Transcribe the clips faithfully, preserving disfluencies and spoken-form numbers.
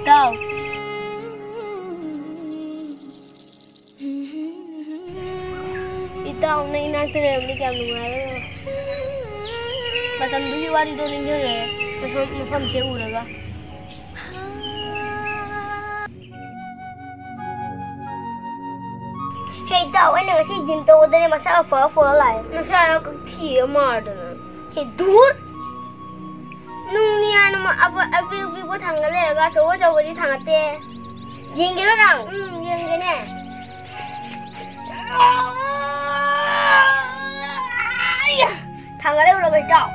ꯏꯇꯥꯎ꯫ ꯏꯇꯥꯎ, ꯅꯪ ꯏꯅꯥꯛꯇ ꯂꯩꯔꯝꯕꯗꯤ ꯀꯌꯥꯝ ꯅꯨꯡꯉꯥꯏꯔꯦ꯫ ꯃꯇꯝꯗꯨꯒꯤ ꯋꯥꯔꯤꯗꯣ ꯅꯤꯡꯁꯤꯡꯉꯛꯑꯦ, ꯃꯐꯝ, ꯃꯐꯝꯁꯦ ꯎꯔꯒ꯫ ꯍꯦ ꯏꯇꯥꯎ, ꯑꯩꯅ ꯉꯁꯤ ꯖꯤꯝ ꯇꯧꯕꯗꯅꯦ ꯃꯁꯥ ꯐ ꯐ ꯂꯥꯛꯑꯦ꯫ ꯅꯁꯥ ꯀꯛꯊꯤꯌꯦ ꯃꯥꯗꯅ꯫ ꯍꯦ ꯗꯨꯔ! ꯅꯨꯡꯅꯤ ꯍꯥꯏꯅ ꯑꯄꯤꯛ ꯑꯄꯤꯛꯄ ꯊꯥꯡꯒꯠ ꯂꯩꯔꯒ ꯑꯆꯧ ꯑꯆꯧꯕꯗꯤ ꯊꯥꯡꯒꯠꯇꯦ꯫ ꯌꯦꯡꯒꯦꯔꯣ ꯅꯪ? ꯎꯝ, ꯌꯦꯡꯒꯦꯅꯦ꯫ ꯊꯥꯡꯒꯠ ꯂꯩꯔꯨꯔꯕ ꯏꯇꯥꯎ?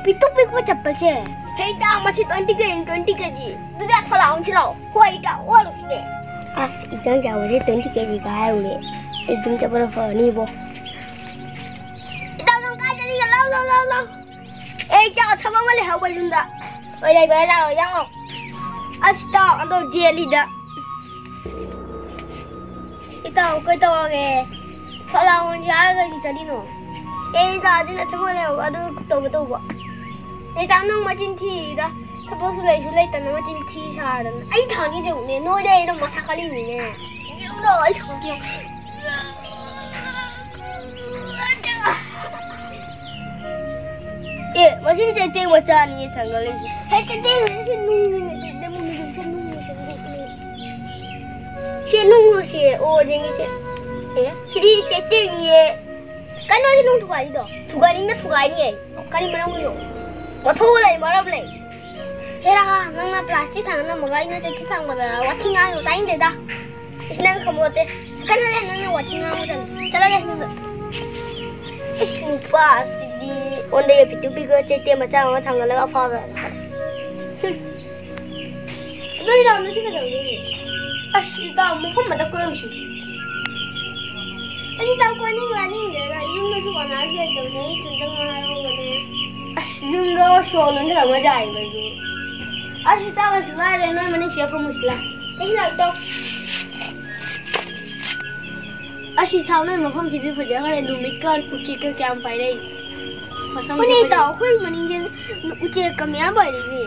ꯄꯤꯛꯇꯨ ꯄꯤꯛꯄ ꯆꯠꯄꯁꯦ꯫ ꯍꯦ ꯏꯇꯥꯎ, ꯃꯁꯤ twenty ꯀꯦ ꯖꯤ, twenty ꯀꯦ ꯖꯤ꯫ ꯑꯗꯨꯗꯤ ꯊꯣꯛꯂꯛꯑꯣ ꯁꯤꯗ꯫ ꯍꯣꯏ ꯏꯇꯥꯎ, ꯑꯣꯜꯂꯨꯁꯤꯅꯦ꯫ ꯑꯁ, ꯏꯆꯥꯎ ꯆꯥꯎꯕꯁꯦ twenty ꯀꯦ ꯖꯤ ꯀꯥ ꯍꯥꯏꯔꯨꯔꯦ꯫ ꯑꯩ ꯑꯗꯨꯝ ꯆꯠꯄꯅ ꯐꯔꯅꯤꯕꯣ꯫ ꯏꯇꯥꯎ, ꯅꯪ ꯀꯥꯏ ꯆꯠꯂꯤꯅꯣ? ꯂꯥꯎ, ꯂꯥꯎ, ꯂꯥꯎ, ꯂꯥꯎ꯫ ꯑꯦ, ꯏꯇꯥꯎ, ꯊꯕꯛ ꯑꯃ ꯂꯩꯍꯧꯕ ꯌꯨꯝꯗ꯫ ꯍꯣꯏ, ꯂꯩꯕ ꯌꯥꯔꯣꯏ, ꯌꯥꯡꯉꯣ꯫ ꯑꯁ, ꯏꯇꯥꯎ, ꯑꯗꯣ ꯖꯦꯜꯂꯤꯗ꯫ ꯏꯇꯥꯎ, ꯀꯩ ꯇꯧꯔꯒꯦ? ꯐꯣꯂꯥ ꯑꯣꯟꯁꯦ ꯍꯥꯏꯔꯒ ꯀꯩ ꯆꯠꯂꯤꯅꯣ? ꯑꯦ, ꯏꯇꯥꯎ, ꯑꯗꯨꯅ ꯊꯕꯛ ꯂꯩꯍꯧꯕ ꯑꯗꯨ ꯇꯧꯒꯦ ꯇꯧꯕ꯫ ꯏꯇꯥꯎ, ꯅꯪ ꯃꯆꯤꯟ ꯊꯤꯔꯤꯗ꯫ ꯊꯕꯛꯁꯨ ꯂꯩꯁꯨ ꯂꯩꯇꯅ ꯃꯆꯤꯟ ꯊꯤ ꯁꯥꯗꯅ꯫ ꯑꯩ ꯊꯥꯡꯒꯦ ꯇꯧꯕꯅꯦ, ꯅꯣꯏꯗ ꯑꯩꯅ ꯃꯁꯛ ꯈꯜꯂꯤꯅꯤꯅꯦ꯫ ꯌꯦꯡꯉꯨꯗꯣ, ꯑꯩ ꯊꯥꯡꯒꯦ꯫ ꯑꯦ, ꯃꯁꯤ ꯆꯩꯇꯦꯛ ꯃꯆꯥꯅꯤ ꯊꯥꯡꯒꯠꯂꯤꯁꯦ꯫ ꯍꯦ, ꯆꯩꯇꯦꯛ ꯅꯠꯇꯦ, ꯅꯨꯡꯅꯦ, ꯅꯨꯡꯅꯦ, ꯅꯨꯡꯅꯦ, ꯅꯨꯡꯅꯦ꯫ ꯁꯤ ꯅꯨꯡꯂꯣ ꯁꯤ? ꯑꯣ, ꯌꯦꯡꯒꯦꯁꯦ꯫ ꯑꯦ, ꯁꯤꯗꯤ ꯆꯩꯇꯦꯛꯅꯤꯌꯦ꯫ ꯀꯩꯅꯣ ꯁꯤ ꯅꯨꯡ ꯊꯨꯒꯥꯏꯔꯤꯗꯣ? ꯊꯨꯒꯥꯏꯅꯤꯡꯅ ꯊꯨꯒꯥꯏꯅꯤꯌꯦ꯫ ꯀꯔꯤ ꯃꯔꯝꯒꯤꯅꯣ? ꯃꯊꯧ ꯂꯩ, ꯃꯔꯝ ꯂꯩ꯫ ꯍꯦꯔꯥ, ꯅꯪꯅ ꯄ꯭ꯂꯥꯁꯇꯤꯛ ꯊꯥꯡꯅ ꯅꯝꯃꯒ ꯑꯩꯅ ꯆꯩꯇꯦꯛ ꯊꯥꯡꯕꯗ ꯋꯥꯊꯤ ꯉꯥꯡꯉꯤꯗꯣ ꯇꯥꯅꯤꯡꯗꯦꯗ꯫ ꯏꯁ, ꯅꯪ ꯈꯪꯄꯣꯠꯇꯦ꯫ ꯀꯩꯅꯣꯅꯦ, ꯅꯪꯅ ꯋꯥꯊꯤ ꯉꯥꯡꯕ ꯇꯜꯂꯦ꯫ ꯆꯠꯂꯒꯦ ꯌꯨꯝꯗ꯫ ꯏꯁ, ꯅꯨꯄꯥꯁꯤꯗꯤ ꯑꯣꯟꯗꯩ ꯄꯤꯛꯇꯨ ꯄꯤꯛꯄ ꯆꯩꯇꯦꯛ ꯃꯆꯥ ꯑꯃ ꯊꯥꯡꯒꯠꯂꯒ ꯐꯥꯎꯔꯦ꯫ ꯍꯨꯝ꯫ ꯑꯗꯣ ꯏꯇꯥꯎ, ꯉꯁꯤ ꯀꯩꯗꯧꯗꯣꯏꯅꯣ? ꯑꯁ, ꯏꯇꯥꯎ, ꯃꯐꯝ ꯑꯃꯗ ꯀꯣꯏꯔꯨꯁꯤ꯫ ꯑꯁ, ꯏꯇꯥꯎ, ꯀꯣꯏꯅꯤꯡ ꯂꯥꯅꯤꯡꯗꯦꯗ, ꯌꯨꯝꯗꯁꯨ ꯀꯅꯥꯁꯨ ꯂꯩꯇꯕꯅꯦ, ꯑꯩ ꯏꯊꯟꯇ ꯉꯥꯏꯍꯧꯕꯅꯦ꯫ ꯑꯁ, ꯌꯨꯝꯗꯣ ꯁꯣ ꯂꯣꯟꯁꯤꯜꯂꯝꯃ ꯌꯥꯏꯕ ꯑꯗꯨ꯫ ꯑꯁ, ꯏꯇꯥꯎ, ꯀꯩꯁꯨ ꯀꯥꯏꯗꯦ, ꯅꯣꯏ ꯃꯅꯤꯡ ꯁꯤꯗ ꯐꯝꯃꯨꯁꯤ ꯂꯥꯎ꯫ ꯑꯩ ꯂꯥꯛꯇꯧ꯫ ꯑꯁ, ꯏꯇꯥꯎ, ꯅꯣꯏ ꯃꯐꯝꯁꯤꯗꯤ ꯐꯖꯈ꯭ꯔꯦ, ꯅꯨꯃꯤꯠꯀ ꯎꯆꯦꯛꯀ ꯀꯌꯥꯝ ꯄꯥꯏꯔꯛꯏ꯫ ꯃꯁꯝꯁꯨ ꯍꯣꯏꯅꯦ, ꯐꯖꯩ꯫ ꯏꯇꯥꯎ, ꯑꯩꯈꯣꯏ ꯃꯅꯤꯡꯁꯦ ꯎꯆꯦꯛꯀ ꯃꯌꯥꯝ ꯄꯥꯏꯔꯛꯏꯅꯦ꯫